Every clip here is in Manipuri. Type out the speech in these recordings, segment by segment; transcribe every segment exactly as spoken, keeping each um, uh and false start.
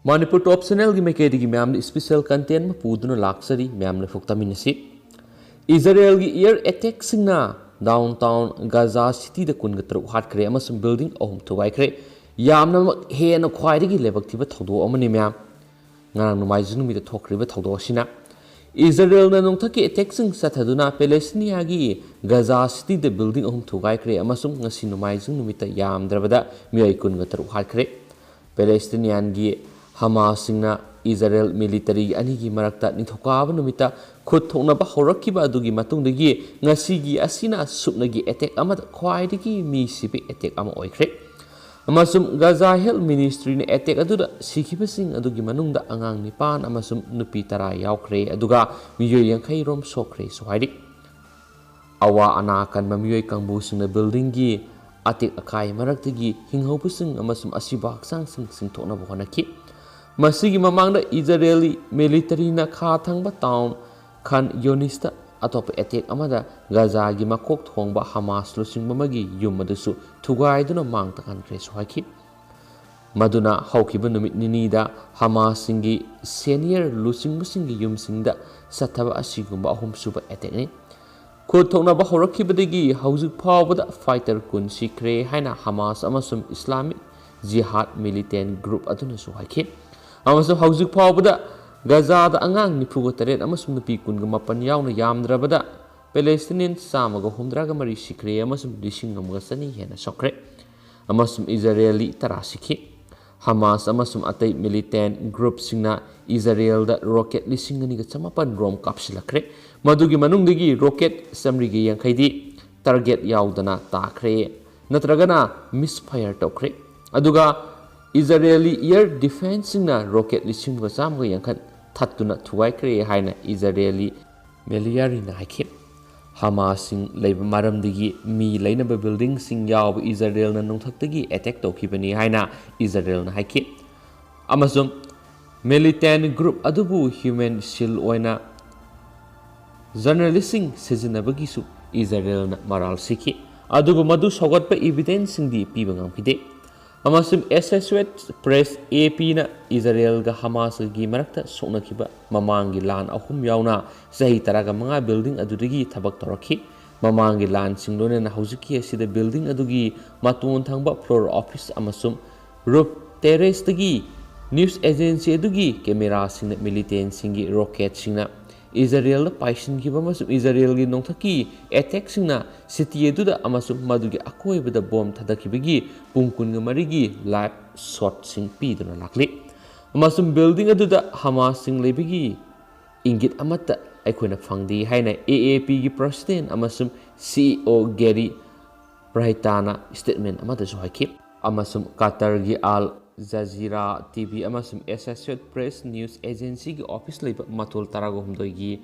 ꯃꯅꯤꯄꯨꯔ ꯇꯣꯞ ꯆꯦꯅꯦꯜꯒꯤ ꯃꯥꯏꯀꯩꯗꯒꯤ ꯃꯌꯥꯝꯗ special content ꯑꯃ ꯄꯨꯗꯨꯅ ꯂꯥꯛꯆꯔꯤ꯫ ꯃꯌꯥꯝꯅ ꯂꯣꯏꯐꯥꯎ ꯇꯥꯃꯤꯟꯅꯁꯤ꯫ ꯏꯖꯔꯦꯜꯒꯤ air attackꯁꯤꯡꯅ downtown Gaza cityꯗ ꯀꯨꯟꯒ ꯇꯔꯨꯛ ꯍꯥꯠꯈ꯭ꯔꯦ ꯑꯃꯁꯨꯡ building ꯑꯍꯨꯝ ꯊꯨꯒꯥꯏꯈ꯭ꯔꯦ꯫ ꯌꯥꯝꯅꯃꯛ ꯍꯦꯟꯅ ꯈ꯭ꯋꯥꯏꯗꯒꯤ ꯂꯥꯏꯕꯛ ꯊꯤꯕ ꯊꯧꯗꯣꯛ ꯑꯃꯅꯤ ꯃꯌꯥꯝ꯫ ꯉꯔꯥꯡ ꯅꯣꯡꯃꯥꯏꯖꯤꯡ ꯅꯨꯃꯤꯠꯇ ꯊꯣꯛꯈ꯭ꯔꯤꯕ ꯊꯧꯗꯣꯛ ꯑꯁꯤꯅ ꯏꯖꯔꯦꯜꯅ ꯅꯣꯡꯊꯛꯀꯤ attackꯁꯤꯡ ꯆꯠꯊꯗꯨꯅ ꯄꯦꯂꯦꯁꯇꯤꯅꯤꯌꯥꯒꯤ ꯒꯖꯥ cityꯗ building ꯑꯍꯨꯝ ꯊꯨꯒꯥꯏꯈ꯭ꯔꯦ ꯑꯃꯁꯨꯡ ꯉꯁꯤ ꯅꯣꯡꯃꯥꯏꯖꯤꯡ ꯅꯨꯃꯤꯠꯇ ꯌꯥꯝꯗ꯭ꯔꯕꯗ ꯃꯤꯑꯣꯏ ꯀꯨꯟꯒ ꯇꯔꯨꯛ ꯍꯥꯠꯈ꯭ꯔꯦ꯫ ꯄꯦꯂꯦꯁꯇꯤꯅꯤꯌꯥꯟꯒꯤ ꯍꯃꯥꯁꯁꯤꯡꯅ ꯏꯖꯔꯦꯜ military ꯑꯅꯤꯒꯤ ꯃꯔꯛꯇ ꯅꯤꯡꯊꯧꯀꯥꯕ ꯅꯨꯃꯤꯠꯇ ꯈꯨꯠ ꯊꯣꯛꯅꯕ ꯍꯧꯔꯛꯈꯤꯕ ꯑꯗꯨꯒꯤ ꯃꯇꯨꯡꯗꯒꯤ ꯉꯁꯤꯒꯤ ꯑꯁꯤꯅ ꯁꯨꯞꯅꯒꯤ attack ꯑꯃꯗ ꯈ꯭ꯋꯥꯏꯗꯒꯤ ꯃꯤ ꯁꯤꯕ attack ꯑꯃ ꯑꯣꯏꯈ꯭ꯔꯦ꯫ ꯑꯃꯁꯨꯡ Gaza Health Ministryꯅ attack ꯑꯗꯨꯗ ꯁꯤꯈꯤꯕꯁꯤꯡ ꯑꯗꯨꯒꯤ ꯃꯅꯨꯡꯗ ꯑꯉꯥꯡ ꯅꯤꯄꯥꯟ ꯑꯃꯁꯨꯡ ꯅꯨꯄꯤ ꯇꯔꯥ ꯌꯥꯎꯈ꯭ꯔꯦ, ꯑꯗꯨꯒ ꯃꯤꯑꯣꯏ ꯌꯥꯡꯈꯩ ꯔꯣꯝ ꯁꯣꯛꯈ꯭ꯔꯦꯁꯨ ꯍꯥꯏꯔꯤ꯫ ꯑꯋꯥ ꯑꯅꯥ ꯀꯟꯕ ꯃꯤꯑꯣꯏ ꯀꯥꯡꯕꯨꯁꯤꯡꯅ buildingꯒꯤ ꯑꯇꯦꯛ ꯑꯀꯥꯏ ꯃꯔꯛꯇꯒꯤ ꯍꯤꯡꯍꯧꯕꯁꯤꯡ ꯑꯃꯁꯨꯡ ꯑꯁꯤꯕ ꯍꯛꯆꯥꯡꯁꯤꯡ ꯆꯤꯡꯊꯣꯛꯅꯕ ꯍꯣꯠꯅꯈꯤ꯫ ꯃꯁꯤꯒꯤ ꯃꯃꯥꯡꯗ ꯏꯖꯔꯦꯂꯤ militaryꯅ ꯈꯥ ꯊꯪꯕ town ꯈꯥꯟ ꯌꯣꯅꯤꯁꯇ ꯑꯇꯣꯞꯄ attack ꯑꯃꯗ ꯒꯖꯥꯒꯤ ꯃꯀꯣꯛ ꯊꯣꯡꯕ ꯍꯃꯥꯁ ꯂꯨꯆꯤꯡꯕ ꯑꯃꯒꯤ ꯌꯨꯝ ꯑꯗꯨꯁꯨ ꯊꯨꯒꯥꯏꯗꯨꯅ ꯃꯥꯡ ꯇꯥꯛꯍꯟꯈ꯭ꯔꯦꯁꯨ ꯍꯥꯏꯈꯤ꯫ ꯃꯗꯨꯅ ꯍꯧꯈꯤꯕ ꯅꯨꯃꯤꯠ ꯅꯤꯅꯤꯗ ꯍꯃꯥꯁꯁꯤꯡꯒꯤ senior ꯂꯨꯆꯤꯡꯕꯁꯤꯡꯒꯤ ꯌꯨꯝꯁꯤꯡꯗ ꯆꯠꯊꯕ ꯑꯁꯤꯒꯨꯝꯕ ꯑꯍꯨꯝꯁꯨꯕ attackꯅꯤ꯫ ꯈꯨꯠ ꯊꯣꯛꯅꯕ ꯍꯧꯔꯛꯈꯤꯕꯗꯒꯤ ꯍꯧꯖꯤꯛ ꯐꯥꯎꯕꯗ fighter ꯀꯨꯟ ꯁꯤꯈ꯭ꯔꯦ ꯍꯥꯏꯅ ꯍꯃꯥꯁ ꯑꯃꯁꯨꯡ Islamic Jihad militant group ꯑꯗꯨꯅꯁꯨ ꯍꯥꯏꯈꯤ꯫ ꯑꯃꯁꯨꯡ ꯍꯧꯖꯤꯛ ꯐꯥꯎꯕꯗ ꯒꯖꯥꯗ ꯑꯉꯥꯡ ꯅꯤꯐꯨꯒ ꯇꯔꯦꯠ ꯑꯃꯁꯨꯡ ꯅꯨꯄꯤ ꯀꯨꯟꯒ ꯃꯥꯄꯟ ꯌꯥꯎꯅ ꯌꯥꯝꯗ꯭ꯔꯕꯗ Palestinian ꯆꯥꯝꯃꯒ ꯍꯨꯝꯗ꯭ꯔꯥꯒ ꯃꯔꯤ ꯁꯤꯈ꯭ꯔꯦ ꯑꯃꯁꯨꯡ ꯂꯤꯁꯤꯡ ꯑꯃꯒ ꯆꯅꯤ ꯍꯦꯟꯅ ꯁꯣꯛꯈ꯭ꯔꯦ꯫ ꯑꯃꯁꯨꯡ ꯏꯖꯔꯦꯂꯤ ꯇꯔꯥ ꯁꯤꯈꯤ꯫ ꯍꯃꯥꯁ ꯑꯃꯁꯨꯡ ꯑꯇꯩ militant groupꯁꯤꯡꯅ ꯏꯖꯔꯦꯜꯗ rocket ꯂꯤꯁꯤꯡ ꯑꯅꯤꯒ ꯆꯃꯥꯄꯟ ꯔꯣꯝ ꯀꯥꯞꯁꯤꯜꯂꯛꯈ꯭ꯔꯦ꯫ ꯃꯗꯨꯒꯤ ꯃꯅꯨꯡꯗꯒꯤ rocket ꯆꯥꯃꯔꯤꯒ ꯌꯥꯡꯈꯩꯗꯤ target ꯌꯥꯎꯗꯅ ꯇꯥꯈ꯭ꯔꯦ ꯅꯠꯇ꯭ꯔꯒꯅ misfire ꯇꯧꯈ꯭ꯔꯦ꯫ ꯑꯗꯨꯒ ꯏꯖꯔꯦꯂꯤ air defenceꯁꯤꯡꯅ rocket ꯂꯤꯁꯤꯡ ꯑꯃꯒ ꯆꯥꯝꯃꯒ ꯌꯥꯡꯈꯩ ꯊꯠꯇꯨꯅ ꯊꯨꯒꯥꯏꯈ꯭ꯔꯦ ꯍꯥꯏꯅ ꯏꯖꯔꯦꯂꯤ military ꯍꯥꯏꯈꯤ꯫ ꯍꯃꯥꯁꯁꯤꯡ ꯂꯩꯕ ꯃꯔꯝꯗꯒꯤ ꯃꯤ ꯂꯩꯅꯕ buildingꯁꯤꯡ ꯌꯥꯎꯕ ꯏꯖꯔꯦꯜꯅ ꯅꯣꯡꯊꯛꯇꯒꯤ attack ꯇꯧꯈꯤꯕꯅꯤ ꯍꯥꯏꯅ ꯏꯖꯔꯦꯜꯅ ꯍꯥꯏꯈꯤ꯫ ꯑꯃꯁꯨꯡ militant group ꯑꯗꯨꯕꯨ human shield ꯑꯣꯏꯅ journalistꯁꯤꯡ ꯁꯤꯖꯤꯟꯅꯕꯒꯤꯁꯨ ꯏꯖꯔꯦꯜꯅ ꯃꯔꯥꯜ ꯁꯤꯈꯤ꯫ ꯑꯗꯨꯕꯨ ꯃꯗꯨ ꯁꯧꯒꯠꯄ evidenceꯁꯤꯡꯗꯤ ꯄꯤꯕ ꯉꯝꯈꯤꯗꯦ꯫ ꯑꯃꯁꯨꯡ Associated Press, A P ꯅ ꯏꯖꯔꯦꯜꯒ ꯍꯃꯥꯁꯀꯒꯤ ꯃꯔꯛꯇ ꯁꯣꯛꯅꯈꯤꯕ ꯃꯃꯥꯡꯒꯤ ꯂꯥꯟ ꯑꯍꯨꯝ ꯌꯥꯎꯅ ꯆꯍꯤ ꯇꯔꯥꯒ ꯃꯉꯥ building ꯑꯗꯨꯗꯒꯤ ꯊꯕꯛ ꯇꯧꯔꯛꯈꯤ꯫ ꯃꯃꯥꯡꯒꯤ ꯂꯥꯟꯁꯤꯡ ꯂꯣꯏꯅꯅ ꯍꯧꯖꯤꯛꯀꯤ ꯑꯁꯤꯗ building ꯑꯗꯨꯒꯤ ꯃꯇꯣꯟ ꯊꯪꯕ floor, office ꯑꯃꯁꯨꯡ roof terrace ꯇꯒꯤ news agency ꯑꯗꯨꯒꯤ camera ꯁꯤꯡꯅ militant ꯁꯤꯡꯒꯤ rocket ꯁꯤꯡꯅ ꯏꯖꯔꯦꯜꯗ ꯄꯥꯏꯁꯤꯟꯈꯤꯕ ꯑꯃꯁꯨꯡ ꯏꯖꯔꯦꯜꯒꯤ ꯅꯣꯡꯊꯛꯀꯤ attack ꯁꯤꯡꯅ city ꯑꯗꯨꯗ ꯑꯃꯁꯨꯡ ꯃꯗꯨꯒꯤ ꯑꯀꯣꯏꯕꯗ bomb ꯊꯥꯗꯈꯤꯕꯒꯤ ꯄꯨꯡ ꯀꯨꯟꯒ ꯃꯔꯤꯒꯤ live shot ꯁꯤꯡ ꯄꯤꯗꯨꯅ ꯂꯥꯛꯂꯤ꯫ ꯑꯃꯁꯨꯡ building ꯑꯗꯨꯗ ꯍꯃꯥꯁꯁꯤꯡ ꯂꯩꯕꯒꯤ ꯏꯪꯒꯤꯠ ꯑꯃꯠꯇ ꯑꯩꯈꯣꯏꯅ ꯐꯪꯗꯦ ꯍꯥꯏꯅ A A P ꯒꯤ president ꯑꯃꯁꯨꯡ C E O Gary Brighton ꯅ statement ꯑꯃꯗꯁꯨ ꯍꯥꯏꯈꯤ꯫ ꯑꯃꯁꯨꯡ ꯀꯇꯔꯒꯤ Al Jazeera T V ꯑꯃꯁꯨꯡ Associated Press news agency ꯒꯤ office ꯂꯩꯕ ꯃꯊꯣꯜ ꯇꯔꯥꯒ ꯍꯨꯝꯗꯣꯏꯒꯤ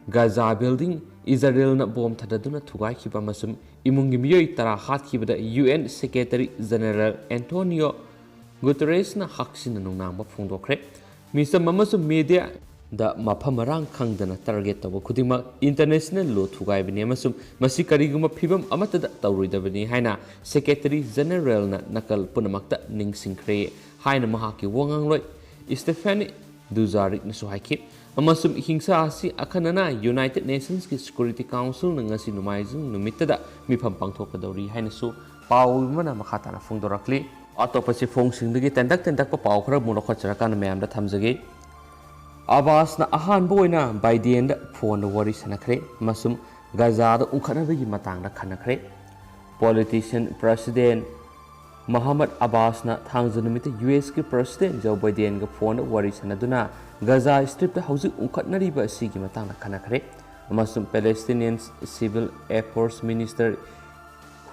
ꯒꯥꯖꯥ building ꯏꯖꯔꯦꯜꯅ bomb ꯊꯥꯗꯗꯨꯅ ꯊꯨꯒꯥꯏꯈꯤꯕ ꯑꯃꯁꯨꯡ ꯏꯃꯨꯡꯒꯤ ꯃꯤꯑꯣꯏ ꯇꯔꯥ ꯍꯥꯠꯈꯤꯕꯗ U N Secretary General Antonio Guterres ꯅ ꯍꯛꯁꯤꯟꯅ ꯅꯨꯡꯅꯥꯡꯕ ꯐꯣꯡꯗꯣꯛꯈ꯭ꯔꯦ꯫ ꯃꯤꯆꯝ ꯑꯃꯁꯨꯡ media ꯗ ꯃꯐꯝ ꯃꯔꯥꯡ ꯈꯪꯗꯅ target ꯇꯧꯕ ꯈꯨꯗꯤꯡꯃꯛ international law ꯊꯨꯒꯥꯏꯕꯅꯤ ꯑꯃꯁꯨꯡ ꯃꯁꯤ ꯀꯔꯤꯒꯨꯝꯕ ꯐꯤꯚꯝ ꯑꯃꯠꯇꯗ ꯇꯧꯔꯣꯏꯗꯕꯅꯤ ꯍꯥꯏꯅ Secretary General ꯅ ꯅꯥꯀꯜ ꯄꯨꯝꯅꯃꯛꯇ ꯅꯤꯡꯁꯤꯡꯈ꯭ꯔꯦ ꯍꯥꯏꯅ ꯃꯍꯥꯛꯀꯤ ꯋꯥ ꯉꯥꯡꯂꯣꯏ Stephane Dujarric ꯅꯁꯨ ꯍꯥꯏꯈꯤ꯫ ꯑꯃꯁꯨꯡ ꯍꯤꯡꯁꯥ ꯑꯁꯤ ꯑꯈꯟꯅꯅ United Nations ꯀꯤ Security Council ꯅ ꯉꯁꯤ ꯅꯣꯡꯃꯥꯏꯖꯤꯡ ꯅꯨꯃꯤꯠꯇꯗ ꯃꯤꯐꯝ ꯄꯥꯡꯊꯣꯛꯀꯗꯧꯔꯤ ꯍꯥꯏꯅꯁꯨ ꯄꯥꯎ ꯑꯃꯅ ꯃꯈꯥ ꯇꯥꯅ ꯐꯣꯡꯗꯣꯔꯛꯂꯤ꯫ ꯑꯇꯣꯞꯄ ꯆꯦꯐꯣꯡꯁꯤꯡꯗꯒꯤ ꯇꯦꯟꯇꯛ ꯇꯦꯟꯇꯛꯄ ꯄꯥꯎ ꯈꯔ ꯑꯃꯨꯛ ꯂꯧꯈꯠꯆꯔꯀꯥꯟꯗ ꯃꯌꯥꯝꯗ ꯊꯝꯖꯒꯦ꯫ ꯑꯕꯥꯁꯅ ꯑꯍꯥꯟꯕ ꯑꯣꯏꯅ ꯕꯥꯏꯗꯦꯟꯗ ꯐꯣꯟꯗ ꯋꯥꯔꯤ ꯁꯥꯟꯅꯈ꯭ꯔꯦ ꯑꯃꯁꯨꯡ ꯒꯥꯖꯥꯗ ꯎꯪꯈꯠꯅꯕꯒꯤ ꯃꯇꯥꯡꯗ ꯈꯟꯅꯈ꯭ꯔꯦ꯫ Politician president ꯃꯍꯃꯗ ꯑꯕꯥꯁꯅ ꯊꯥꯡꯖ ꯅꯨꯃꯤꯠꯇ U S ꯀꯤ president ꯖꯣ ꯕꯥꯏꯗꯦꯟꯒ ꯐꯣꯟꯗ ꯋꯥꯔꯤ ꯁꯥꯟꯅꯗꯨꯅ ꯒꯥꯖꯥ ꯁ꯭ꯇ꯭ꯔꯤꯞꯇ ꯍꯧꯖꯤꯛ ꯎꯪꯈꯠꯅꯔꯤꯕ ꯑꯁꯤꯒꯤ ꯃꯇꯥꯡꯗ ꯈꯟꯅꯈ꯭ꯔꯦ꯫ ꯑꯃꯁꯨꯡ Palestinian civil affairs minister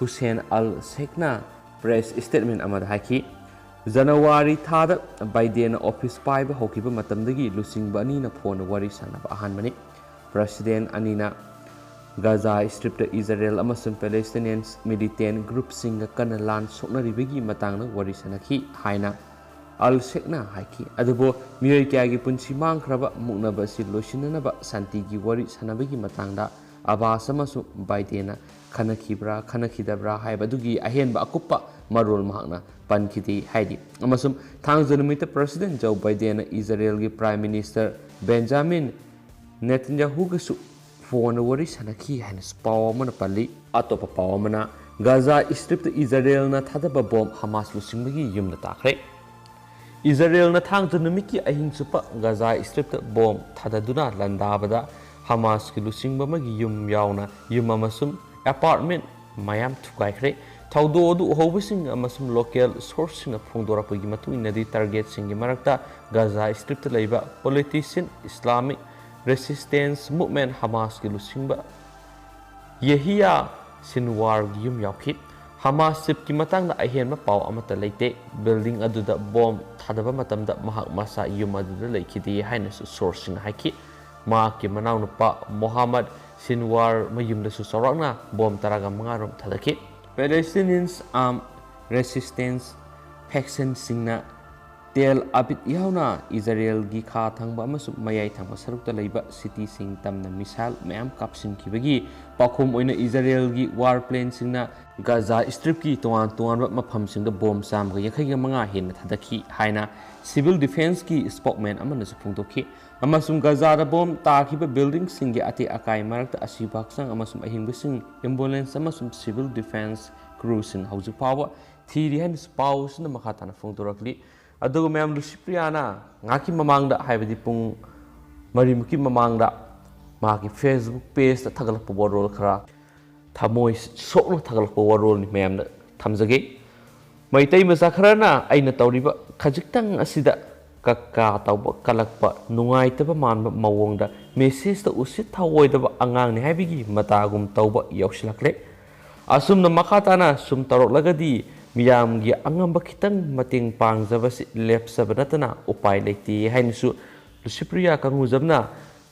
Hussain ꯑꯜ ꯁꯦꯈꯅ press statement ꯑꯃꯗ ꯍꯥꯏꯈꯤ, ꯖꯅꯋꯥꯔꯤ ꯊꯥꯗ ꯕꯥꯏꯗꯦꯟꯅ office ꯄꯥꯏꯕ ꯍꯧꯈꯤꯕ ꯃꯇꯝꯗꯒꯤ ꯂꯨꯆꯤꯡꯕ ꯑꯅꯤꯅ ꯐꯣꯟꯗ ꯋꯥꯔꯤ ꯁꯥꯟꯅꯕ ꯑꯍꯥꯟꯕꯅꯤ꯫ President ꯑꯅꯤꯅ ꯒꯥꯖꯥ ꯁ꯭ꯇ꯭ꯔꯤꯞꯇ ꯏꯖꯔꯦꯜ ꯑꯃꯁꯨꯡ Palestinian militant group ꯁꯤꯡꯒ ꯀꯟꯅ ꯂꯥꯟ ꯁꯣꯛꯅꯔꯤꯕꯒꯤ ꯃꯇꯥꯡꯗ ꯋꯥꯔꯤ ꯁꯥꯟꯅꯈꯤ ꯍꯥꯏꯅ ꯑꯜ ꯁꯦꯈꯅ ꯍꯥꯏꯈꯤ꯫ ꯑꯗꯨꯕꯨ ꯃꯤꯑꯣꯏ ꯀꯌꯥꯒꯤ ꯄꯨꯟꯁꯤ ꯃꯥꯡꯈ꯭ꯔꯕ ꯃꯨꯛꯅꯕ ꯑꯁꯤ ꯂꯣꯏꯁꯤꯟꯅꯅꯕ ꯁꯥꯟꯇꯤꯒꯤ ꯋꯥꯔꯤ ꯁꯥꯟꯅꯕꯒꯤ ꯃꯇꯥꯡꯗ ꯑꯕꯥꯁ ꯑꯃꯁꯨꯡ ꯕꯥꯏꯗꯦꯟꯅ ꯈꯟꯅꯈꯤꯕ꯭ꯔꯥ ꯈꯟꯅꯈꯤꯗꯕ꯭ꯔꯥ ꯍꯥꯏꯕꯗꯨꯒꯤ ꯑꯍꯦꯟꯕ ꯑꯀꯨꯞꯄ ꯃꯔꯣꯜ ꯃꯍꯥꯛꯅ ꯄꯟꯈꯤꯗꯦ ꯍꯥꯏꯔꯤ꯫ ꯑꯃꯁꯨꯡ ꯊꯥꯡꯖ ꯅꯨꯃꯤꯠꯇ President Joe Biden ꯅ ꯏꯖꯔꯦꯜꯒꯤ Prime Minister Benjamin Netanyahu ꯒꯁꯨ phone ꯗ ꯋꯥꯔꯤ ꯁꯥꯟꯅꯈꯤ ꯍꯥꯏꯅꯁꯨ ꯄꯥꯎ ꯑꯃꯅ ꯄꯜꯂꯤ꯫ ꯑꯇꯣꯞꯄ ꯄꯥꯎ ꯑꯃꯅ, ꯒꯥꯖꯥ ꯏꯁꯇ꯭ꯔꯤꯞꯇ ꯏꯖꯔꯦꯜꯅ ꯊꯥꯗꯕ ꯕꯣꯝ ꯍꯃꯥꯁ ꯂꯨꯆꯤꯡꯕꯒꯤ ꯌꯨꯝꯗ ꯇꯥꯈ꯭ꯔꯦ꯫ ꯏꯖꯔꯦꯜꯅ ꯊꯥꯡꯖ ꯅꯨꯃꯤꯠꯀꯤ ꯑꯍꯤꯡ ꯆꯨꯞꯄ ꯒꯥꯖꯥ ꯏꯁꯇ꯭ꯔꯤꯞꯇ ꯕꯣꯝ ꯊꯥꯗꯗꯨꯅ ꯂꯥꯟꯗꯥꯕꯗ ꯍꯃꯥꯁꯀꯤ ꯂꯨꯆꯤꯡꯕ ꯑꯃꯒꯤ ꯌꯨꯝ ꯌꯥꯎꯅ ꯌꯨꯝ ꯑꯃꯁꯨꯡ apartment ꯃꯌꯥꯝ ꯊꯨꯒꯥꯏꯈ꯭ꯔꯦ꯫ ꯊꯧꯗꯣꯛ ꯑꯗꯨ ꯎꯍꯧꯕꯁꯤꯡ ꯑꯃꯁꯨꯡ local source ꯁꯤꯡꯅ ꯐꯣꯡꯗꯣꯔꯛꯄꯒꯤ ꯃꯇꯨꯡ ꯏꯟꯅꯗꯤ, target ꯁꯤꯡꯒꯤ ꯃꯔꯛꯇ ꯒꯥꯖꯥ ꯏꯁꯇ꯭ꯔꯤꯞꯇ ꯂꯩꯕ politician, Islamic Resistance Movement, ꯍꯃꯥꯁꯀꯤ ꯂꯨꯆꯤꯡꯕ ꯌꯦꯍꯤꯌꯥ ꯁꯤꯟꯋꯥꯔꯒꯤ ꯌꯨꯝ ꯌꯥꯎꯈꯤ꯫ ꯍꯃꯥꯁ ꯆꯤꯞꯀꯤ ꯃꯇꯥꯡꯗ ꯑꯍꯦꯟꯕ ꯄꯥꯎ ꯑꯃꯠꯇ ꯂꯩꯇꯦ꯫ ꯕꯤꯜꯗꯤꯡ ꯑꯗꯨꯗ ꯕꯣꯝ ꯊꯥꯗꯕ ꯃꯇꯝꯗ ꯃꯍꯥꯛ ꯃꯁꯥ ꯌꯨꯝ ꯑꯗꯨꯗ ꯂꯩꯈꯤꯗꯦ ꯍꯥꯏꯅꯁꯨ source ꯁꯤꯡꯅ ꯍꯥꯏꯈꯤ꯫ ꯃꯍꯥꯛꯀꯤ ꯃꯅꯥꯎꯅꯨꯄꯥ ꯃꯣꯍꯥꯃꯗ ꯁꯤꯟꯋꯥꯔ ꯃꯌꯨꯝꯗꯁꯨ ꯆꯥꯎꯔꯥꯛꯅ ꯕꯣꯝ ꯇꯔꯥꯒ ꯃꯉꯥ ꯔꯣꯝ ꯊꯥꯗꯈꯤ꯫ Palestinian Armed Resistance Faction ꯁꯤꯡꯅ ꯇꯦꯜ ꯑꯕꯤꯕ ꯌꯥꯎꯅ ꯏꯖꯔꯦꯜꯒꯤ ꯈꯥ ꯊꯪꯕ ꯑꯃꯁꯨꯡ ꯃꯌꯥꯏ ꯊꯪꯕ ꯁꯔꯨꯛꯇ ꯂꯩꯕ city ꯁꯤꯡ ꯇꯝꯅ missile ꯃꯌꯥꯝ ꯀꯥꯞꯁꯤꯟꯈꯤꯕꯒꯤ ꯄꯥꯎꯈꯨꯝ ꯑꯣꯏꯅ ꯏꯖꯔꯦꯜꯒꯤ war plane ꯁꯤꯡꯅ ꯒꯥꯖꯥ ꯏꯁꯇ꯭ꯔꯤꯞꯀꯤ ꯇꯣꯉꯥꯟ ꯇꯣꯉꯥꯟꯕ ꯃꯐꯝꯁꯤꯡꯗ ꯕꯣꯝ ꯆꯥꯝꯃꯒ ꯌꯥꯡꯈꯩꯒ ꯃꯉꯥ ꯍꯦꯟꯅ ꯊꯥꯗꯈꯤ ꯍꯥꯏꯅ civil defence ꯀꯤ spokesman ꯑꯃꯅꯁꯨ ꯐꯣꯡꯗꯣꯛꯈꯤ꯫ ꯑꯃꯁꯨꯡ ꯒꯥꯖꯥꯗ ꯕꯣꯝ ꯇꯥꯈꯤꯕ building ꯁꯤꯡꯒꯤ ꯑꯇꯦꯛ ꯑꯀꯥꯏ ꯃꯔꯛꯇ ꯑꯁꯤꯕ ꯍꯛꯆꯥꯡ ꯑꯃꯁꯨꯡ ꯑꯍꯤꯡꯕꯁꯤꯡ, ambulance ꯑꯃꯁꯨꯡ civil defence crew ꯁꯤꯡ ꯍꯧꯖꯤꯛ ꯐꯥꯎꯕ ꯊꯤꯔꯤ ꯍꯥꯏꯅꯁꯨ ꯄꯥꯎ ꯑꯁꯤꯅ ꯃꯈꯥ ꯇꯥꯅ ꯐꯣꯡꯗꯣꯔꯛꯂꯤ꯫ ꯑꯗꯨꯒ ꯃꯌꯥꯝ, ꯂꯨꯁꯤꯄ꯭ꯔꯤꯌꯥꯅ ꯉꯥꯏꯍꯥꯛꯀꯤ ꯃꯃꯥꯡꯗ, ꯍꯥꯏꯕꯗꯤ ꯄꯨꯡ ꯃꯔꯤꯃꯨꯛꯀꯤ ꯃꯃꯥꯡꯗ ꯃꯍꯥꯛꯀꯤ Facebook page ꯇ ꯊꯥꯒꯠꯂꯛꯄ ꯋꯥꯔꯣꯜ ꯈꯔ, ꯊꯃꯣꯏ ꯁꯣꯛꯅ ꯊꯥꯒꯠꯂꯛꯄ ꯋꯥꯔꯣꯜꯅꯤ, ꯃꯌꯥꯝꯗ ꯊꯝꯖꯒꯦ꯫ ꯃꯩꯇꯩ ꯃꯆꯥ ꯈꯔꯅ ꯑꯩꯅ ꯇꯧꯔꯤꯕ ꯈꯖꯤꯛꯇꯪ ꯑꯁꯤꯗ ꯀꯛꯀꯥ ꯇꯧꯕ, ꯀꯜꯂꯛꯄ, ꯅꯨꯡꯉꯥꯏꯇꯕ ꯃꯥꯟꯕ ꯃꯑꯣꯡꯗ message ꯇ ꯎꯁꯤꯠ ꯊꯑꯣꯏꯗꯕ ꯑꯉꯥꯡꯅꯤ ꯍꯥꯏꯕꯒꯤ ꯃꯇꯥꯒꯨꯝ ꯇꯧꯕ ꯌꯥꯎꯁꯤꯜꯂꯛꯂꯦ꯫ ꯑꯁꯨꯝꯅ ꯃꯈꯥ ꯇꯥꯅ ꯁꯨꯝ ꯇꯧꯔꯛꯂꯒꯗꯤ ꯃꯤꯌꯥꯝꯒꯤ ꯑꯉꯝꯕ ꯈꯤꯇꯪ ꯃꯇꯦꯡ ꯄꯥꯡꯖꯕꯁꯤ ꯂꯦꯞꯆꯕ ꯅꯠꯇꯅ ꯎꯄꯥꯏ ꯂꯩꯇꯦ ꯍꯥꯏꯅꯁꯨ ꯂꯨꯁꯤꯄ꯭ꯔꯤꯌꯥ ꯀꯪꯒꯨꯖꯝꯅ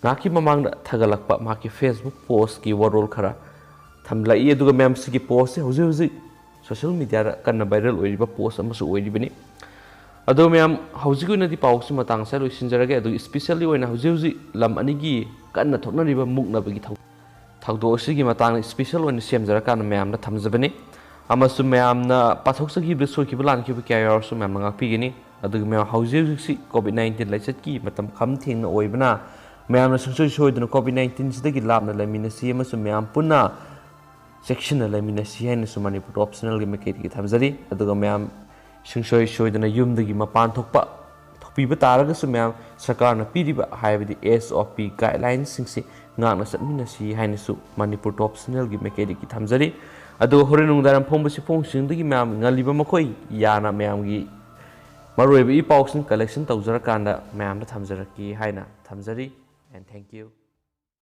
ꯉꯥꯏꯍꯥꯛꯀꯤ ꯃꯃꯥꯡꯗ ꯊꯥꯒꯠꯂꯛꯄ ꯃꯍꯥꯛꯀꯤ Facebook post ꯀꯤ ꯋꯥꯔꯣꯜ ꯈꯔ ꯊꯝꯂꯛꯏ꯫ ꯑꯗꯨꯒ ꯃꯌꯥꯝ, ꯁꯤꯒꯤ post ꯁꯦ ꯍꯧꯖꯤꯛ ꯍꯧꯖꯤꯛ social media ꯗ ꯀꯟꯅ viral ꯑꯣꯏꯔꯤꯕ post ꯑꯃꯁꯨ ꯑꯣꯏꯔꯤꯕꯅꯤ꯫ ꯑꯗꯣ ꯃꯌꯥꯝ, ꯍꯧꯖꯤꯛꯀꯤ ꯑꯣꯏꯅꯗꯤ ꯄꯥꯎꯁꯤ ꯃꯇꯥꯡ ꯑꯁꯤꯗ ꯂꯣꯏꯁꯤꯟꯖꯔꯒꯦ꯫ ꯑꯗꯨꯒ specially ꯑꯣꯏꯅ ꯍꯧꯖꯤꯛ ꯍꯧꯖꯤꯛ ꯂꯝ ꯑꯅꯤꯒꯤ ꯀꯟꯅ ꯊꯣꯛꯅꯔꯤꯕ ꯃꯨꯛꯅꯕꯒꯤ ꯊꯧ-, ꯊꯧꯗꯣꯛ ꯑꯁꯤꯒꯤ ꯃꯇꯥꯡꯗ special ꯑꯣꯏꯅ ꯁꯦꯝꯖꯔꯀꯥꯟꯗ ꯃꯌꯥꯝꯗ ꯊꯝꯖꯕꯅꯤ꯫ ꯑꯃꯁꯨꯡ ꯃꯌꯥꯝꯅ ꯄꯥꯊꯣꯛꯆꯈꯤꯕꯗ ꯁꯣꯏꯈꯤꯕ ꯂꯥꯟꯈꯤꯕ ꯀꯌꯥ ꯌꯥꯎꯔꯁꯨ ꯃꯌꯥꯝꯅ ꯉꯥꯛꯄꯤꯒꯅꯤ꯫ ꯑꯗꯨꯒ ꯃꯌꯥꯝ ꯍꯧꯖꯤꯛ ꯍꯧꯖꯤꯛꯁꯤ ꯀꯣꯚꯤꯗ ꯅꯥꯏꯟꯇꯤꯟ ꯂꯥꯏꯆꯠꯀꯤ ꯃꯇꯝ ꯈꯝ ꯊꯦꯡꯅ ꯑꯣꯏꯕꯅ ꯃꯌꯥꯝꯅ ꯁꯨꯡꯁꯣꯏ ꯁꯣꯏꯗꯅ ꯀꯣꯚꯤꯗ ꯅꯥꯏꯟꯇꯤꯟꯁꯤꯗꯒꯤ ꯂꯥꯞꯅ ꯂꯩꯃꯤꯟꯅꯁꯤ ꯑꯃꯁꯨꯡ ꯃꯌꯥꯝ ꯄꯨꯟꯅ ꯆꯦꯛꯁꯤꯟꯅ ꯂꯩꯃꯤꯟꯅꯁꯤ ꯍꯥꯏꯅꯁꯨ ꯃꯅꯤꯄꯨꯔ ꯇꯣꯞ ꯆꯦꯅꯦꯜꯒꯤ ꯃꯥꯏꯀꯩꯗꯒꯤ ꯊꯝꯖꯔꯤ꯫ ꯑꯗꯨꯒ ꯃꯌꯥꯝ ꯁꯨꯡꯁꯣꯏ ꯁꯣꯏꯗꯅ ꯌꯨꯝꯗꯒꯤ ꯃꯄꯥꯟ ꯊꯣꯛꯄ ꯊꯣꯛꯄꯤꯕ ꯇꯥꯔꯒꯁꯨ ꯃꯌꯥꯝ ꯁꯔꯀꯥꯔꯅ ꯄꯤꯔꯤꯕ ꯍꯥꯏꯕꯗꯤ ꯑꯦꯁ ꯑꯣ ꯄꯤ ꯒꯥꯏꯗꯂꯥꯏꯟꯁꯤꯡꯁꯤ ꯉꯥꯛꯅ ꯆꯠꯃꯤꯟꯅꯁꯤ ꯍꯥꯏꯅꯁꯨ ꯃꯅꯤꯄꯨꯔ ꯇꯣꯞ ꯆꯦꯅꯦꯜꯒꯤ ꯃꯥꯏꯀꯩꯗꯒꯤ ꯊꯝꯖꯔꯤ꯫ ꯑꯗꯨꯒ ꯍꯣꯔꯦꯟ ꯅꯨꯡꯗꯥꯡꯋꯥꯏꯔꯝ ꯐꯣꯡꯕ ꯆꯦꯐꯣꯡꯁꯤꯡꯗꯒꯤ ꯃꯌꯥꯝ ꯉꯜꯂꯤꯕ ꯃꯈꯣꯏ ꯌꯥꯅ ꯃꯌꯥꯝꯒꯤ ꯃꯔꯨꯑꯣꯏꯕ ꯏ ꯄꯥꯎꯁꯤꯡ ꯀꯂꯦꯛꯁꯟ ꯇꯧꯖꯔꯀꯥꯟꯗ ꯃꯌꯥꯝꯗ ꯊꯝꯖꯔꯛꯀꯦ ꯍꯥꯏꯅ ꯊꯝꯖꯔꯤ꯫ And thank you꯫